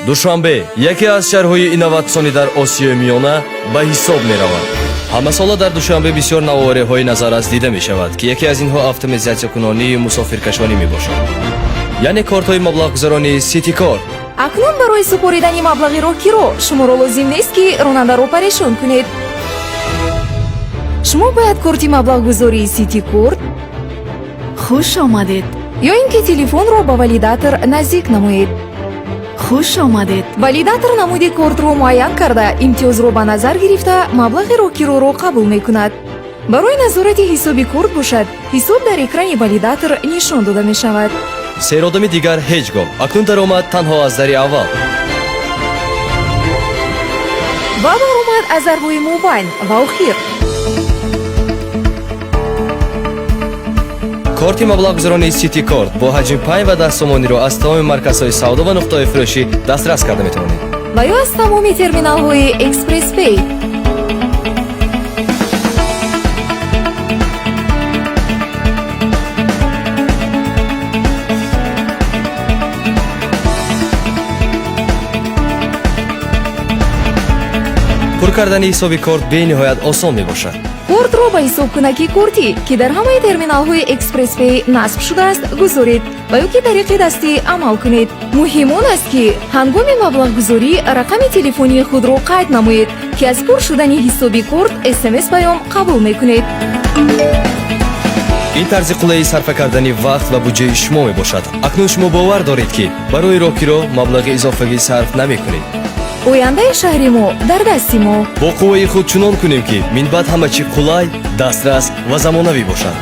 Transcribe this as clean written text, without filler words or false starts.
Душанбе яке аз шаҳрҳои инноватсионӣ дар Осиёи Миёна ба ҳисоб меравад. Ҳамасола дар Душанбе бисёр навовариҳои назаррас дида мешавад, ки яке аз инҳо автоматизатсиякунонии мусофиркашонӣ мебошад, яъне кортҳои маблағгузаронии Ситикорт. Акнун барои супоридани маблағи роҳкиро шуморо лозим нест, ки ронандаро парешон кунед. Шумо бояд корти маблағгузории Ситикорт Хуш омадед. ё ин ки телефонро ба валидатор наздик намоед. Хуш омадед. Валидатор намуди кортро муайян карда, имтиёзро ба назар гирифта, маблағи роҳкироро қабул мекунад. Барои назорати ҳисоби корт бошад, ҳисоб дар экрани валидатор нишон дода мешавад. Серодами дигар ҳеҷ гоҳ. Акнун даромад танҳо аз дари аввал ва баромад аз дарҳои мобайн ва охир. Корти маблағгузаронии Ситикорт бо ҳаҷми 5 ва 10 сомониро аз тамоми марказҳои савдо ва нуқтаҳои фурӯшӣ дастрас карда метавонед ва ё аз тамоми терминалҳои Экспресспей. Пур кардани ҳисоби корт бениҳоят осон мебошад. Кортро ба ҳисобкунаки кортӣ, ки дар ҳамаи терминалҳои Экспресспей насб шудааст, гузоред ва ё ки тариқи дастӣ амал кунед. Муҳим он аст, ки ҳангоми маблағгузорӣ рақами телефонии худро қайд намоед, ки аз пур шудани ҳисоби корт СМС паём қабул мекунед. Ин тарзи қулайи сарфа кардани вақт ва буҷаи шумо мебошад. Акнун шумо бовар доред, ки барои роҳкиро маблағи изофагӣ сарф намекунед. Ояндаи шаҳри мо дар дасти мо. Бо қувваи худ чунон кунем, ки минбаъд ҳама чӣ қулай, дастрас ва замонавӣ бошад.